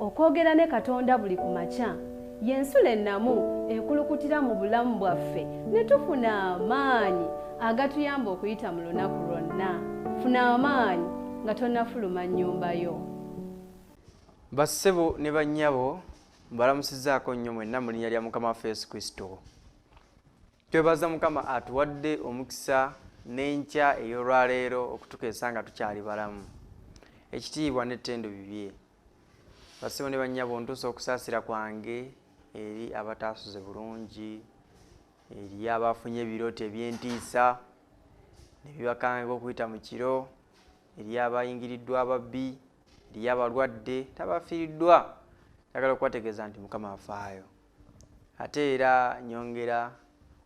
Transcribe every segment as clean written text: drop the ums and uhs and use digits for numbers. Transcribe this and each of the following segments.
Okwogera ne Katonda buli ku makya y'ensulo ennamu ekulukutira mu bulamu bwaffe ne tufuna amaanyi agatuyamba okuyita mu lunaku lwonna. Funa amaanyi nga tonnafuluma nnyumba yo. Bassebo ne bannyabo, mbalamusizaako nnyo mwenna mu linnya lya Mukama waffe Yesu Kristo. Twebaza Mukama atuwadde omukisa n'enkya ey'olwaleero okutukeesa nga tukyali balamu. Ekitiibwa n'ettendo bibye. Bassebo ne bannyabo, ntuusa okusaasira kwange eri abataasuze bulungi, eri abafunye ebirooto eby'entiisa ne bibakanga okuyita mu kiro, eri abayingiriddwa ababbi, eri abalwadde tabafiiriddwa. Njagala okubategeeza nti Mukama afaayo. Ate era nyongera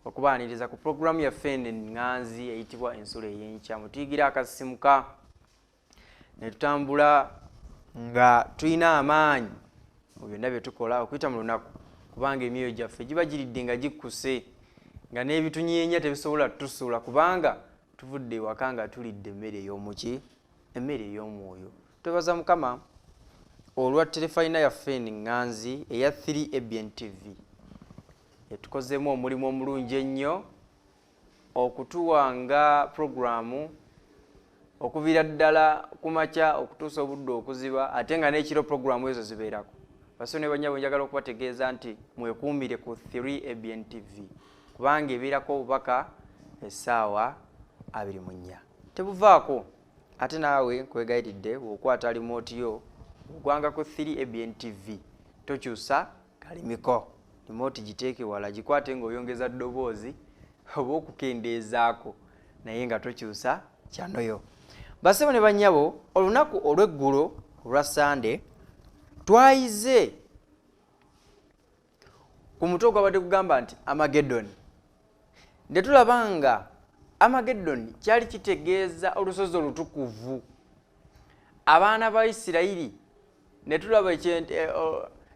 okubaaniriza ku pulogulaamu yaffe eno eŋŋanzi eyitibwa Ensulo ey'Enkya. Mutuyigira akasisimuka ne tutambula nga tulina amaanyi mu byonna bye tukola okuyita mu lunaku, kubanga emyoyo gyaffe giba giridde nga gikkuse, nga n'ebitunyeenya tebisobola tutusuula, kubanga tuvudde ewaka nga tulidde emmere ey'omuki, emmere ey'omwoyo. Twebaza Mukama olwa terefayina yaffe eno eŋŋanzi eya 3 ABN TV etukozeemu omulimu omulungi ennyo okutuwa nga pulogulaamu okuviira ddala ku makya okutuusa obudde okuziba, ate nga n'ekiro pulogulaamu ezo zibeerako. Bassebo ne bannyabo, njagala okubategeeza nti mwekuumire ku 3 ABN TV, kubanga ebeerako obubaka essaawa 24, tebuvaako. Ate naawe nkwegayiridde, bw'okwata limooti yo ogwanga ku 3 ABN TV, tokyusa kalimiko. Limooti giteeke wala, gikwate ng'oyongeza ddoboozi oba okukendeezaako, naye nga tokyusa kyanoyo. Bassebo ne bannyabo, olunaku olw'eggulo olwa Sande twayize ku mutwe ogwabadde kugamba nti Amagedoni, ne tulaba nga Amagedoni kyali kitegeeza olusozi olutukuvu. Abaana ba Isirayiri ne tulaba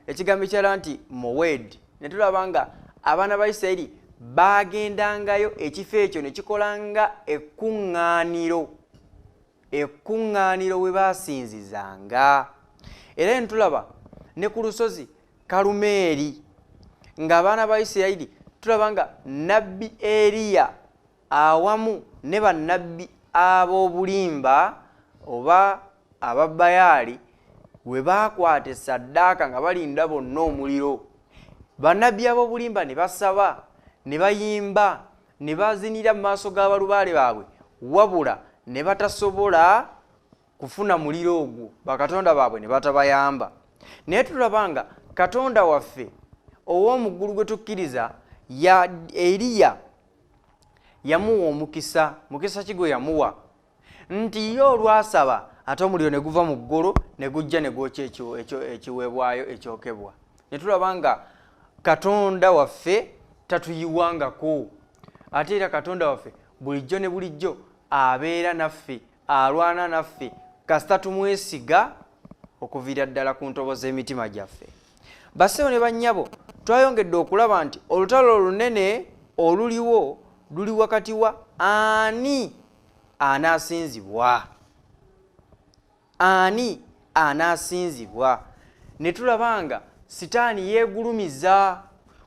ekigambo ekirala nti Mowed, ne tulaba nga abaana ba Isirayiri bagendangayo ekifo ekyo ne kikola nga ekkuŋŋaaniro, ekkuŋŋaaniro we baasinzizanga. Era ne tulaba ne ku lusozi Kalumeeri ng'abaana ba Isirayiri, tulaba nga nabbi Eriya awamu ne bannabbi ab'obulimba oba ababayaali we baakwata essaddaaka nga balinda bonna omuliro. Bannabbi ab'obulimba ne basaba, ne bayimba, ne bazinira mu maaso g'abalubaale baabwe, wabula ne batasobola kufuna muliro ogwo, bakatonda baabwe ne batabayamba. Naye tulaba nga Katonda waffe ow'omu ggulu gwe tukkiriza ya Eriya yamuwa omukisa. Mukisa ki gwe yamuwa? Nti ye olwasaba ate omuliro ne guva mu ggulu ne gujja ne gwokya ekiweebwayo ekyokebwa. Ne tulaba nga Katonda waffe tatuyiwangako, ate era Katonda waffe bulijjo ne bulijjo abeera naffe, alwana naffe kasita tumwesiga okuviira ddala ku ntobo z'emitima gyaffe. Bassebo ne bannyabo, twayongedde okulaba nti olutalo olunene oluliwo luli wakati wa ani anaasinzibwa, ani anaasinzibwa. Ne tulaba nga Sitaani yeegulumiza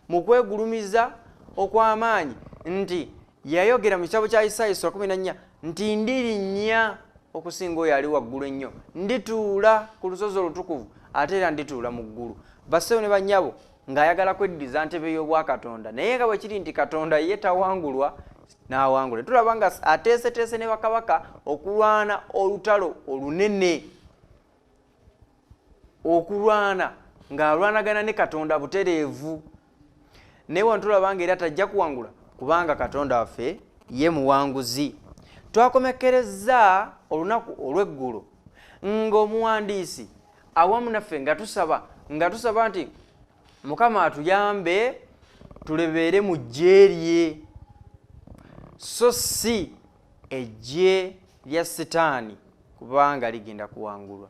mu kwegulumiza okw'amaanyi nti yayogera mu kitabo kya Isaaya essula 14 nti ndirinnya okusinga oyo ali waggulu ennyo, ndituula ku lusozi olutukuvu, ate era ndituula mu ggulu. Bassebo ne bannyabo, ng'ayagala kweddiza ntebe y'obwakatonda, naye nga bwe kiri nti Katonda ye tawangulwa n'awangula. Tulaba nga ateeseteese ne bakabaka okulwana olutalo olunene, okulwana ng'alwanagana ne Katonda butereevu. Naye wano tulaba nga era tajja kuwangula, kubanga Katonda waffe ye muwanguzi. Twakomekkerezza olunaku olw'eggulo ng'omuwandiisi awamu naffe nga tusaba, nga tusaba nti Mukama atuyambe tulebeere mu ggye lye, so si eggye lya Sitaani, kubanga ligenda kuwangulwa.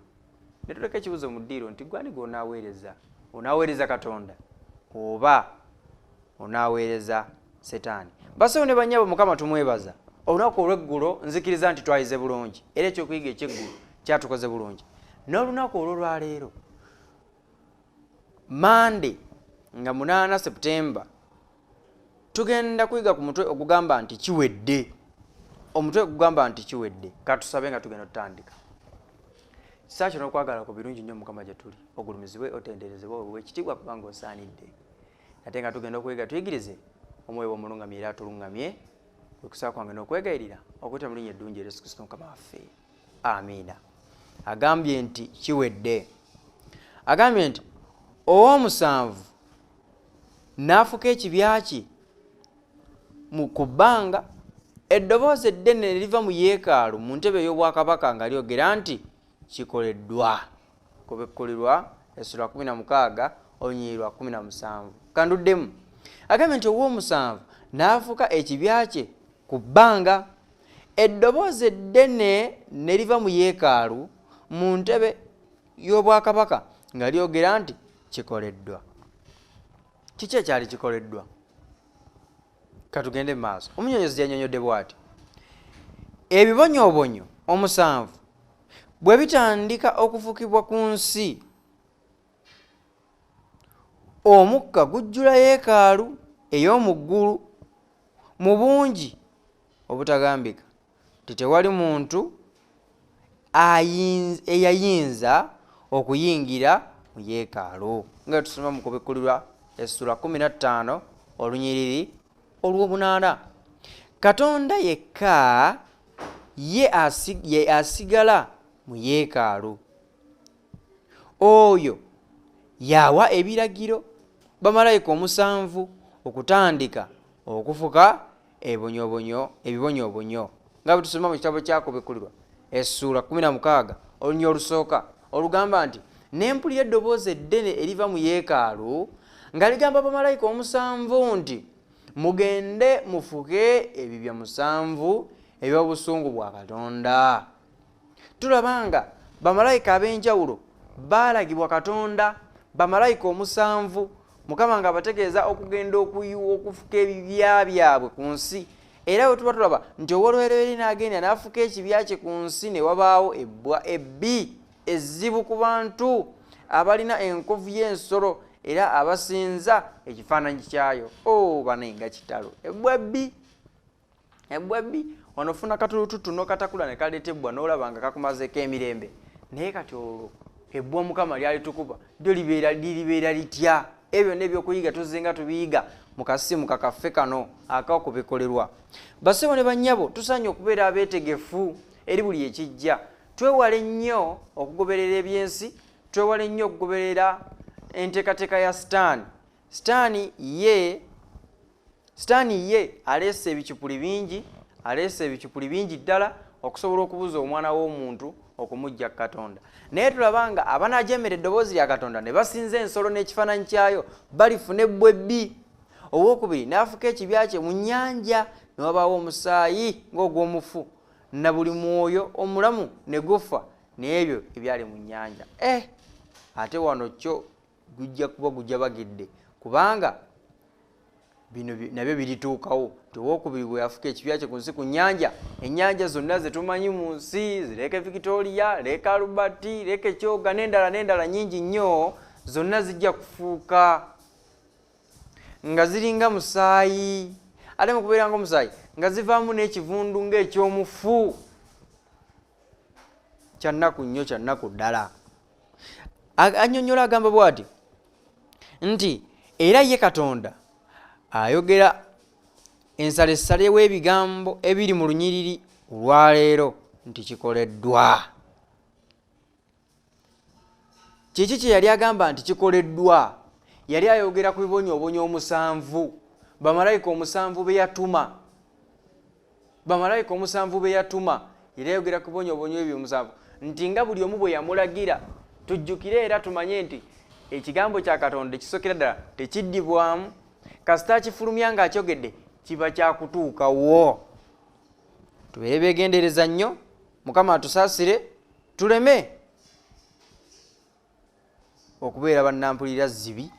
Ne tuleka ekibuuzo mu ddiiro nti gwani gw'onaaweereza? Onaaweereza Katonda oba onaaweereza Setaani? Bassebo ne bannyabo, Mukama tumwebaza. Olunaku olw'eggulo nzikiriza nti twayize bulungi, era ekyokuyiga eky'eggulo kyatukoze bulungi. N'olunaku olw'olwaleero Mande nga 8 Septemba, tugenda kuyiga ku mutwe ogugamba nti kiwedde. Omutwe ogugamba nti kiwedde. Katusabe nga tugenda tutandika. Kisa kyo n'okwagala ku birungi nnyo Mukama gye tuli, ogulumizibwe, otenderezebwe, oweebwe ekitiibwa kubanga osaanidde. Ate nga tugenda okuyiga, tuyigirize omwoyo w'omulungamye era atulungamye, kwe kusaba kwange n'okwegayirira okuyita mu linnya eddungi erya Yesu Kristo Mukama waffe. Amiina. Agambye nti kiwedde. Agambye nti ow'omusanvu n'afuka ekibya kye mu ku bbanga, eddoboozi eddene ne liva mu yeekaalu mu ntebe ey'obwakabaka nga lyogera nti kikoleddwa. Kubikkulirwa essula 16 olunyiriri lwa 17. Kanduddemu. Agambye nti ow'omusanvu n'afuka ekibya kye ku bbanga, eddoboozi eddene ne liva mu yeekaalu mu ntebe y'obwakabaka nga lyogera nti kikoleddwa. Kiki ekyali kikoleddwa? Katugende mu maaso. Omunyonyozi yannyonnyodde bw'ati: ebibonyoobonyo omusanvu bwe bitandika okufukibwa ku nsi, omukka gujjula yeekaalu ey'omu ggulu mu bungi obutagambika nti tewali muntu eyayinza okuyingira mu yeekaalu. Nga tusoma mu Kubikkulirwa essula 15 olunyiriri olw'omunaana. Katonda yekka ye asigala mu yeekaalu. Oyo yawa ebiragiro bamalayika omusanvu okutandika okufuka ebibonyoobonyo. Nga bwe tusoma mu kitabo kya Kubikkulirwa essuula 16 olunyiriri olusooka olugamba nti ne mpulira eddoboozi eddene eriva mu yeekaalu nga ligamba bamalayika omusanvu nti mugende mufuke ebibya musanvu eby'obusungu bwa Katonda. Tulaba nga bamalayika ab'enjawulo baalagibwa Katonda, bamalayika omusanvu, Mukama ng'abategeeza okugenda okufuka ebibya byabwe ku nsi. Era bwe tuba tulaba nti ow'olubereberye n'agenda n'afuka ekibya kye ku nsi, ne wabaawo ebbwa ebbi ezzibu ku bantu abalina enkovu y'ensolo era abasinza ekifaananyi kyayo. Oh, banaye nga kitalo! Ebbwa ebbi, ebbwa ebbi. Wano ofuna katulututu n'okatakula ne kaleeta ebbwa n'olaba nga kakumazeeko emirembe. Naye kati olwo ebbwa Mukama lyalitukuba lyo liribeera litya? Ebyo byonna ebyokuyiga tuzze nga tubiyiga mu kasimu kakaffe kano ak'okubikkulirwa. Bassebo ne bannyabo, tusaanye okubeera abeetegefu eri buli ekijja. Twewale nnyo okugoberera ebyensi, twewale nnyo okugoberera enteekateeka ya Sitaani. Sitaani ye aleese ebicupuli bingi, aleese ebicupuli bingi ddala okusobola okubuza omwana w'omuntu okumujja ku Katonda. Naye tulaba nga abanaajeemera eddoboozi lya Katonda ne basinza ensolo n'ekifaananyi kyayo balifuna ebbwa ebbi. Owookubiri n'afuka ekibya kye mu nnyanja, ne wabaawo omusaayi ng'ogw'omufu, na buli mwoyo omulamu ne gufa n'ebyo ebyali mu nnyanja. Ate wano kyo gujja kuba gujabagidde, kubanga bino nabyo birituukawo. Nti owookubiri bwe yafuka ekibya kye ku nsi ku nnyanja, ennyanja zonna ze tumanyi mu nsi, Lake Victoria, Lake Albert, Lake Kyoga n'endala n'endala nnyingi nnyo, zonna zijja kufuuka nga ziringa musaayi. Ate mu kubeera ng'omusaayi nga zivaamu n'ekivundu ng'ekyomufu. Kya nnaku nnyo, kya nnaku ddala. Annyonnyola agamba bw'ati nti era ye Katonda ayogera ensalessale w'ebigambo ebiri mu lunyiriri olwaleero nti kikoleddwa. Kiki kye yali agamba nti kikoleddwa? Yali ayogera ku bibonyoobonyo omusanvu, bamalayika omusanvu be yatuma. Bamalayika omusanvu be yatuma. Yali ayogera ku bibonyoobonyo ebyo omusanvu nti nga buli omu bwe yamulagira. Tujjukire era tumanye nti ekigambo kya Katonda ekisookera ddala tekiddibwamu. Kasita akifulumya ng'akyogedde kiba kyakutuukawo. Tubeere beegendereza nnyo, Mukama atusaasire tuleme okubeera bannampulira zibi,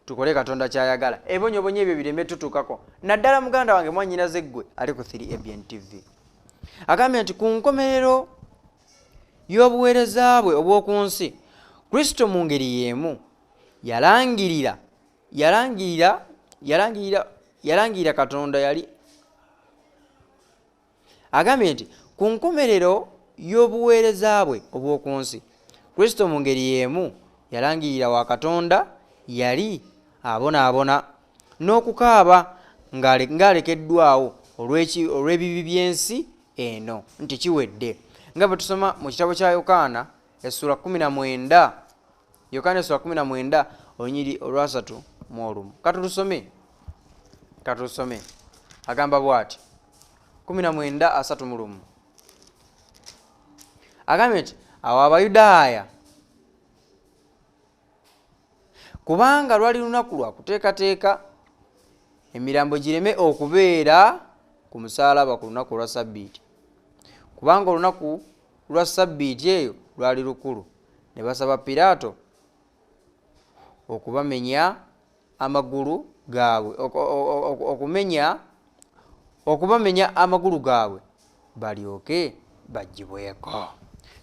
tukole Katonda ky'ayagala. Ebonyobonyo ebyo bireme tutuukako, naddala muganda wange mwannyinaze ggwe ali ku 3 ABN TV. Agambye nti ku nkomerero y'obuweereza bwe obw'oku nsi, Kristo mu ngeri y'emu Yalangirira yalangirira yalangirira yalangirira Katonda yali agambye nti ku nkomerero y'obuweereza bwe obw'oku nsi, Kristo mu ngeri y'emu yalangirira wa Katonda yali abonaabona n'okukaaba ng'alekeddwawo olw'ebibi by'ensi eno nti kiwedde. Nga bwe tusoma mu kitabo kya Yokaana essula 19, Yokaana essula 19 olunyiri olwasatu mu olumu. Katulusome, katulusome. Agamba bw'ati, 19:31. Agambye nti awo Abayudaaya, kubanga lwali lunaku lwa kuteekateeka emirambo gireme okubeera ku musaalaba ku lunaku olwa Sabbiiti, kubanga olunaku lwa Sabbiiti eyo lwali lukulu, ne basaba Piraato okubamenya amagulu gaabwe, okumenya okubamenya amagulu gaabwe balyoke bagibweko.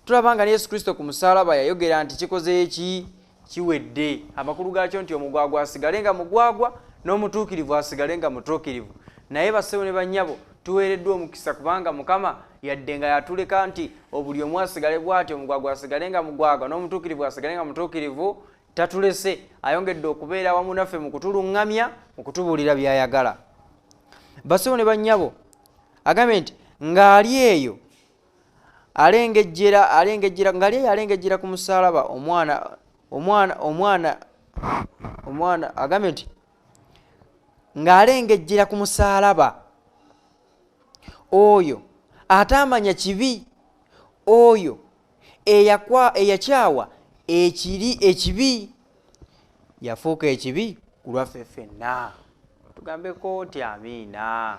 Tulaba nga ne Yesu Kristo ku musaalaba yayogera nti kikoze eki? Kiwedde. Amakulu gaakyo nti omugwagwa asigale nga mugwagwa n'omutuukirivu asigale nga mutuukirivu. Naye bassebo ne bannyabo, tuweereddwa omukisa kubanga Mukama yadde nga yatuleka nti obuli omu asigale bw'ati, omugwagwa asigale nga mugwagwa n'omutuukirivu asigale nga mutuukirivu, tatulese, ayongedde okubeera wamu naffe mu kutuluŋŋamya, mu kutubuulira by'ayagala. Bassebo ne bannyabo, agambye nti ng'ali eyo alengejjera alengejjera ng'ali eyo alengejjera ku musaalaba, omwana omwana omwana omwana agambye nti ng'alengejjera ku musaalaba, oyo ataamanya kibi, oyo eyakyawa ekiri ekibi, yafuuka ekibi ku lwaffe ffenna. Tugambeko nti amiina.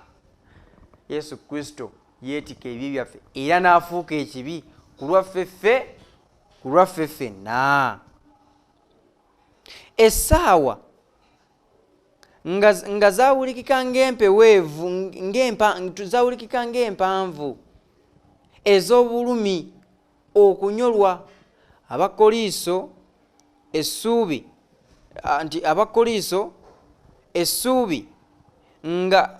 Yesu Kristo yeetika ebibi byaffe era n'afuuka ekibi ku lwaffe ffe, ku lwaffe ffenna. Essaawa nga zaawulikika ng'empeweevu, zawulikika ng'empanvu ez'obulumi okunyolwa. Abakoliiso essuubi nti Abakoliiso essuubi nga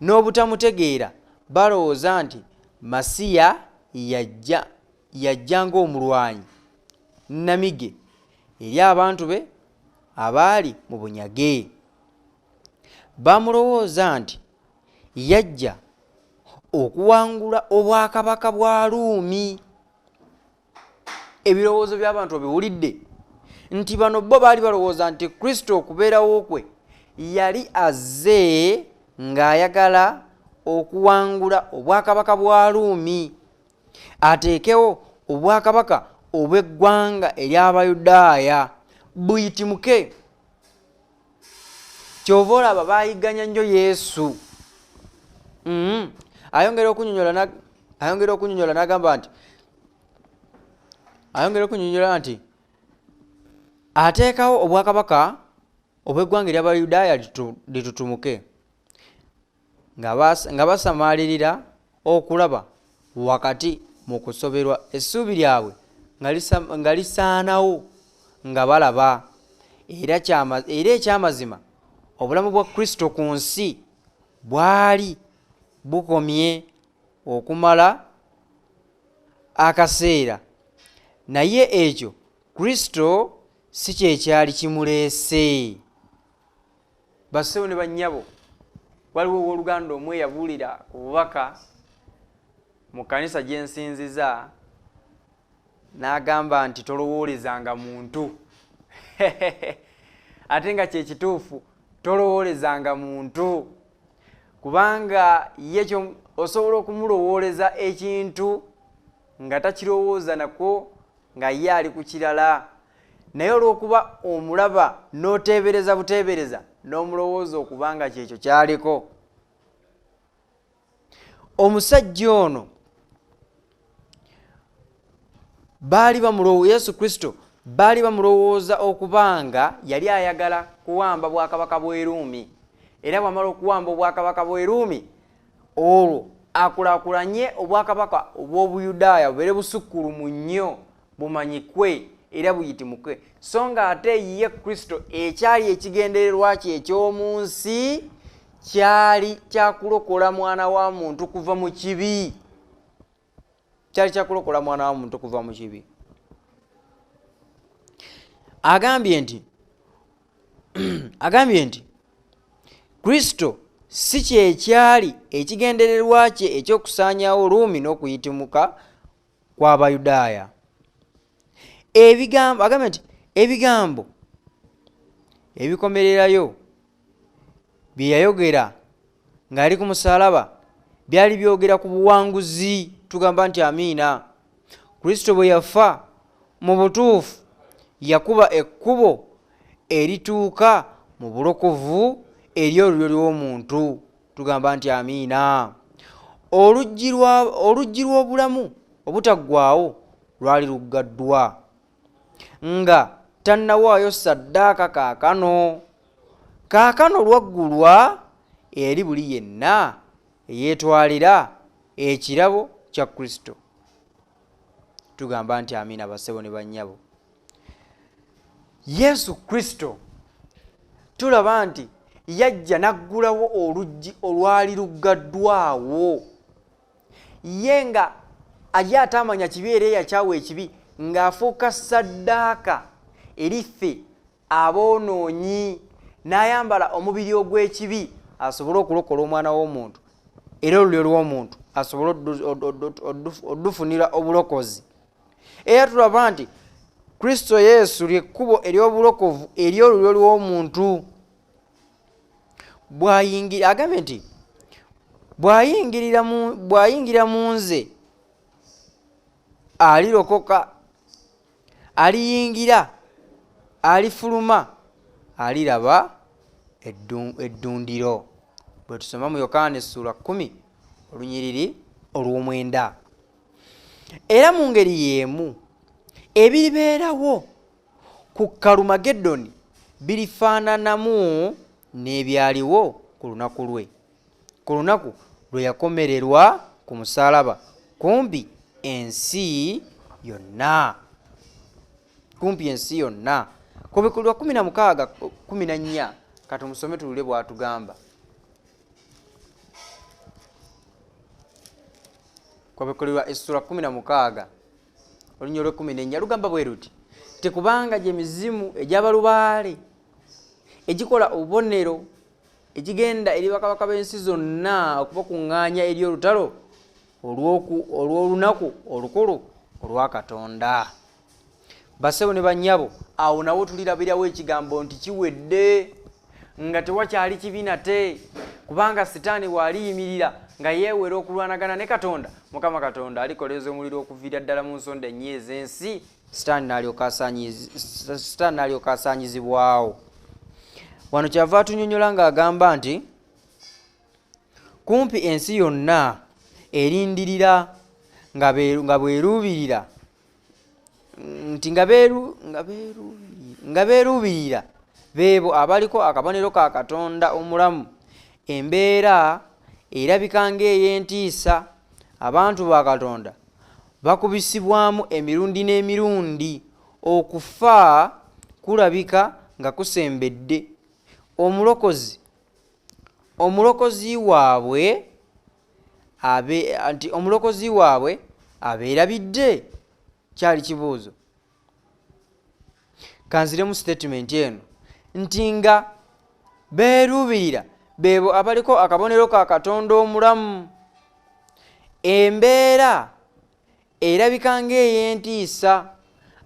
n'obutamutegeera balowooza nti Masiya yajja ng'omulwanyi namige eri abantu be abaali mu bunyage. Bamulowooza nti yajja okuwangula obwakabaka bwa Ruumi. Ebirowoozo by'abantu obiwulidde nti bano bo baali balowooza nti Kristo okubeerawo kwe yali azze ng'ayagala okuwangula obwakabaka bwa Ruumi, ateekewo obwakabaka obw'eggwanga ery'Abayudaaya buyitimuke. Kyova olaba bayigganya nnyo Yesu. Ayongera okunyonyola n'agamba nti, ayongera okunyonyola nti ateekawo obwakabaka obw'eggwanga ery'Abayudaaya litutumuke, nga basamaalirira okulaba wakati mu kusoberwa essuubi lyabwe nga lisaanawo nga balaba. Era ekyamazima obulamu bwa Kristo ku nsi bwali bukomye okumala akaseera, naye ekyo Kristo si kyekyali kimuleese. Bassebo ne bannyabo, waliwo owooluganda omu eyabuulira ku bubaka mu kkanisa gye nsinziza n'agamba nti tolowoolezanga muntu, ate nga kyekituufu, tolowoolezanga muntu, kubanga ye osobola okumulowooleza ekintu nga takirowooza nako, nga ye ali ku kirala, naye olw'okuba omulaba n'oteebereza buteebereza n'omulowooza okuba nga kyekyo kyaliko. Omusajja ono baali bamulowo Yesu Kristo baali bamulowooza okuba nga yali ayagala kuwamba bwakabaka bw'e Ruumi, era bwamala okuwamba obwakabaka bw'e Ruumi, olwo akulaakulanye obwakabaka obw'Obuyudaaya bubeere busukkulumu nnyo. bumanyikwe era buyitimuke, so nga ate ye Kristo ekyali ekigendererwa kye eky'omu nsi kyali kyakulokola mwana wa muntu kuva mu kibi. Kyali kyakulokola mwana wa muntu kuva mu kibi. Agambye nti Kristo si kyekyali ekigendererwa kye ekyokusaanyaawo Ruumi n'okuyitimuka kw'Abayudaaya. Agambye nti ebigambo ebikomererayo bye yayogera ng'ali ku musaalaba byali byogera ku buwanguzi. Tugamba nti amiina. Kristo bwe yafa mu butuufu yakuba ekkubo erituuka mu bulokovu eri olulyo lw'omuntu. Tugamba nti amiina. Oluggi lw'obulamu obutaggwaawo lwali luggaddwa nga tannawaayo ssaddaaka. Kaakano lwaggulwa eri buli yenna eyeetwalira ekirabo kya Kristo. Tugamba nti amiina bassebo ne bannyabo. Yesu Kristo tulaba nti yajja n'aggulawo oluggi olwali luggaddwawo. Ye nga aye atamanya kibi era eyakyawa ekibi ng'afuuka ssaddaaka eri ffe aboonoonyi, n'ayambala omubiri ogw'ekibi asobole okulokola omwana w'omuntu era olulyo lw'omuntu asobole oddufunira obulokozi. Era tulaba nti Kristo Yesu ly'ekkubo ery'obulokovu eri olulyo lw'omuntu. Agambye nti bw'ayingira mu nze alirokoka, aliyingira, alifuluma, aliraba eddundiro. Bwe tusoma mu Yokaana essula 10 olunyiriri olw'omwenda. Era mu ngeri y'emu ebiribeerawo ku Kalumagedoni birifaananamu n'ebyaliwo ku lunaku lwe, ku lunaku lwe yakomererwa ku musaalaba kumpi ensi yonna. Kumpi ensi yonna. Kubikulwa 16:14 katumusome tuwulire bw'atugamba. Kubikulwa essula 16 olunyiriri lw'e 14 lugamba bwe luti: tekubanga gye mizimu egy'abalubaale egikola obubonero egigenda eri bakabaka b'ensi zonna okubakuŋŋaanya eri olutalo olw'olunaku olukulu olwa Katonda. Bassebo ne bannyabo, awo nawo tulirabirawo ekigambo nti kiwedde, nga tewakyali kibi nate, kubanga Sitaani bw'aliyimirira nga yeewera okulwanagana ne Katonda, Mukama Katonda alikoleeza omuliro okuviira ddala mu nsonda ennya ez'ensi, Sitaani n'alyoka asaanyizibwawo. Wano kyava atunyonnyola ng'agamba nti kumpi ensi yonna erindirira nga bweruubirira nti nga beeruubirira beebo abaliko akabonero ka Katonda omulamu. Embeera erabika ng'ey'entiisa. Abantu ba Katonda bakubisibwamu emirundi n'emirundi. Okufa kulabika nga kusembedde. Omulokozi waabwe omulokozi waabwe abeerabidde. Kyali kibuuzo. Kanziremu statement eno nti nga beeruubirira beebo abaliko akabonero ka Katonda omulamu. Embeera erabika ng'ey'entiisa.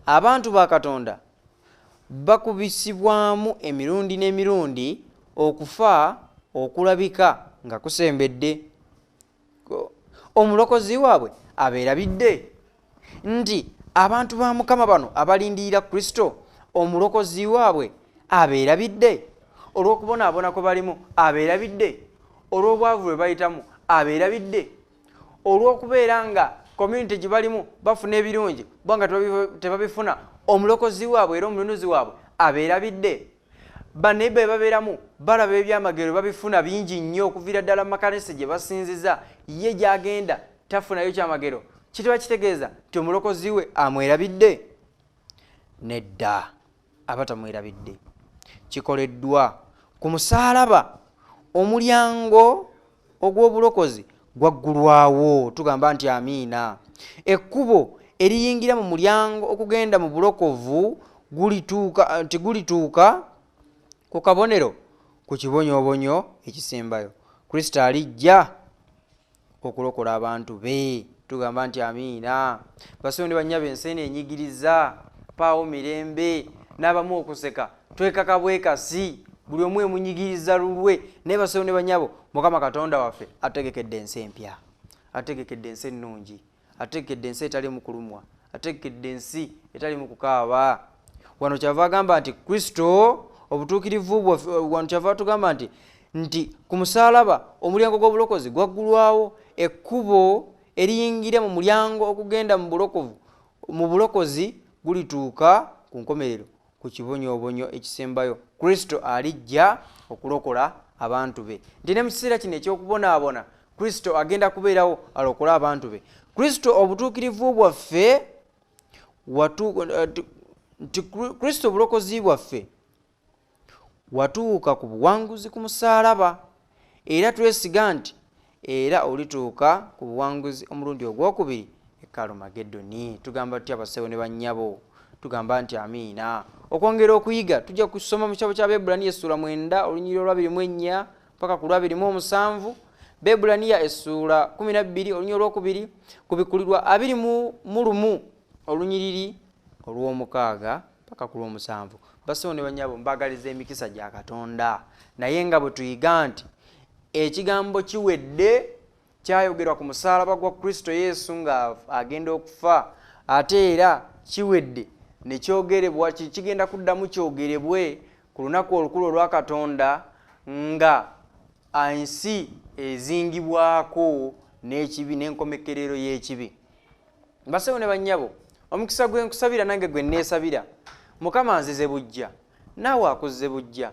Abantu ba Katonda bakubisibwamu emirundi n'emirundi. Okufa okulabika nga kusembedde. Omulokozi waabwe abeerabidde. Nti abantu ba Mukama bano abalindirira Kristo, omulokozi waabwe abeerabidde. Olw'okubonaabona kwe balimu abeerabidde. Olw'obwavu bwe bayitamu abeerabidde. Olw'okubeera nga community gye balimu bafuna ebirungi bo nga tebabifuna, omulokozi waabwe era omununuzi waabwe abeerabidde. Baneiba be babeeramu balaba ebyamagero babifuna bingi nnyo okuviira ddala mu makanisa gye basinziza, ye gy'agenda tafunayo kyamagero. Kiba kitegeeza nti omulokozi we amwerabidde? Nedda, aba tamwerabidde. Kikoleddwa ku musaalaba, omulyango ogw'obulokozi gwaggulwawo. Tugamba nti amiina. Ekkubo eriyingira mu mulyango okugenda mu bulokovu gulituuka ku kabonero ku kibonyoobonyo ekisembayo. Kristo alijja okulokola abantu be. Tugamba nti amiina. Bassebo ne bannyabo, ensi eno enyigiriza, paawo mirembe, n'abamu okuseka twekaka bwekasi, buli omu emunyigiriza lulwe. Naye bassebo ne bannyabo, Mukama Katonda waffe ategekedde ensi empya, ategekedde ensi ennungi, ategekedde ensi etalimu kulumwa, ategekedde ensi etalimu kukaaba. Wano kyava agamba nti Kristo obutuukirivu bwaffe, wano kyava atugamba nti ku musaalaba omulyango gw'obulokozi gwaggulwawo, ekkubo eriyingira mu mulyango okugenda mu bulokovu, mu bulokozi gulituuka ku nkomerero, ku kibonyoobonyo ekisembayo. Kristo alijja okulokola abantu be. Nti ne mu kiseera kino eky'okubonaabona, Kristo agenda kubeerawo alokole abantu be. Kristo obutuukirivu bwaffe, nti Kristo obulokozi bwaffe watuuka ku buwanguzi ku musaalaba, era twesiga nti era olituuka ku buwanguzi omulundi ogwokubiri e Kalumagedoni. Tugamba tutya abassebo ne bannyabo? Tugamba nti amiina. Okwongera okuyiga tujja kusoma mu kitabo kya Bebbulaniya essuula 9 olunyiriri olwa 24 paka ku lwa 27, Bebbulaniya essuula 12 olunyiriri olwokubiri, Kubikulirwa 21 olunyiriri olw'omukaaga paka ku lw'omusanvu. Bassebo ne bannyabo, mbaagaliza emikisa gya Katonda. Naye nga bwe tuyiga nti ekigambo kiwedde, kyayogerwa ku musaalaba gwa Kristo Yesu nga agenda okufa, ate era kiwedde ne kyogerebwa, kigenda kuddamu kyogerebwe ku lunaku olukulu olwa Katonda nga ensi ezingibwako n'ekibi n'enkomekerero y'ekibi. Bassebo ne bannyabo, omukisa gwe nkusabira nange gwe nneesabira, Mukama anzize bujja, naawe akuzze bujja.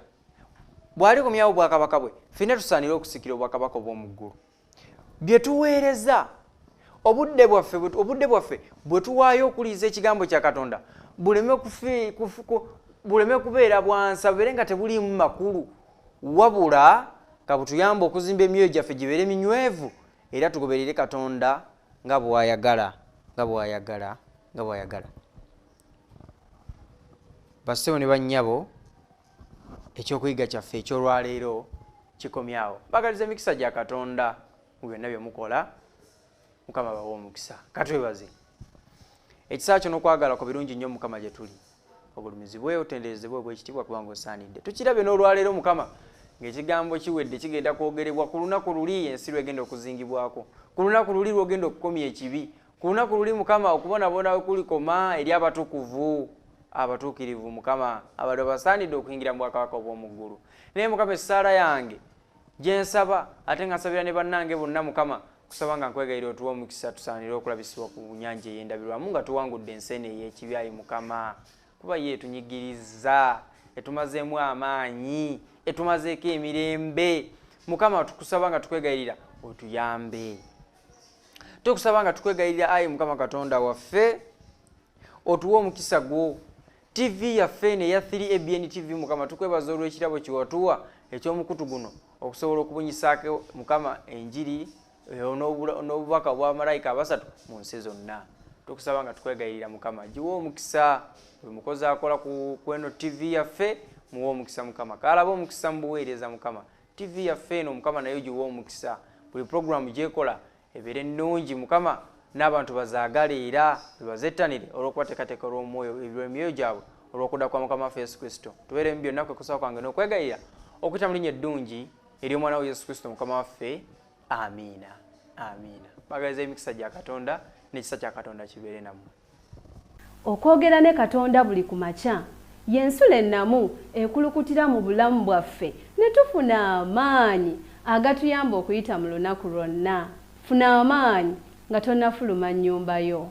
Bw'alikomyawo obwakabaka bwe, ffenna tusaanire okusikira obwakabaka obw'omu ggulu. Bye tuweereza, obudde bwaffe bwe tuwaayo okuliiza ekigambo kya Katonda buleme kubeera bwansa, bubeere nga tebuliimu makulu, wabula kabutuyambe okuzimba emyoyo gyaffe gibeere minywevu, era tugoberere Katonda nga bw'ayagala, nga bw'ayagala, nga bw'ayagala. Bassebo ne bannyabo, ekyokuyiga kyaffe eky'olwaleero kikomyawo. Mbagaliza emikisa gya Katonda mu byonna bye mukola. Mukama abawe omukisa. Katwebaze. Ekisa kyo n'okwagala kwo birungi nnyo Mukama gye tuli. Ogulumizibwe, otenderezebwe obw'ekitiibwa kubanga osaanidde. Tukirabe n'olwaleero Mukama ng'ekigambo kiwedde kigenda kwogerebwa ku lunaku luli ensi lw'egenda okuzingibwako, ku lunaku luli lw'ogenda okukomya ekibi, ku lunaku luli Mukama okubonaabona we kulikoma eri abatukuvu abatuukirivu Mukama abali basaanidde okuyingira mu bwakabaka obw'omu ggulu. Naye Mukama essaala yange gye nsaba, ate nga nsabira ne bannange bonna Mukama, kusaba nga nkwegayirira otuwe omukisa tusaanire okulabisibwa ku nnyanja ey'endabirwamu nga tuwangudde ensi eno ey'ekibi ayi Mukama, kuba ye etunyigiriza, etumazeemu amaanyi, etumazeeko emirembe. Mukama tukusaba nga tukwegayirira otuyambe. Tukusaba nga tukwegayirira ayi Mukama Katonda waffe otuwe omukisa gwo. TV yaffe eno eya 3 ABN TV Mukama tukwebaza olw'ekirabo kye watuwa eky'omukutu guno okusobola okubunyisaako Mukama enjiri n'obubaka bwa malayika abasatu mu nsi zonna. Tukusaba nga tukwegayirira Mukama giwe omukisa buli mukozi akola ku eno TV yaffe, muwe omukisa Mukama, kaalaba omukisa mu buweereza Mukama. TV yaffe eno Mukama nayo giwe omukisa, buli pulogulaamu gy'ekola ebeere nnungi Mukama, n'abantu bazaagale era bazettanire olw'okubateekateeka olw'emyoyo gyabwe olw'okudda kwa Mukama waffe Yesu Kristo. Tubeere mu byonna kwe kusaba kwange n'okwegayirira okuyita mu linnya eddungi ery'omwana we Yesu Kristo Mukama waffe. Amiina, amiina. Mbagaliza emikisa gya Katonda n'ekisa kya Katonda kibeere nammwe. Okwogera ne Katonda buli ku makya y'ensulo ennamu ekulukutira mu bulamu bwaffe ne tufuna amaanyi agatuyamba okuyita mu lunaku lwonna. Funa amaanyi nga tonnafuluma nnyumba yo.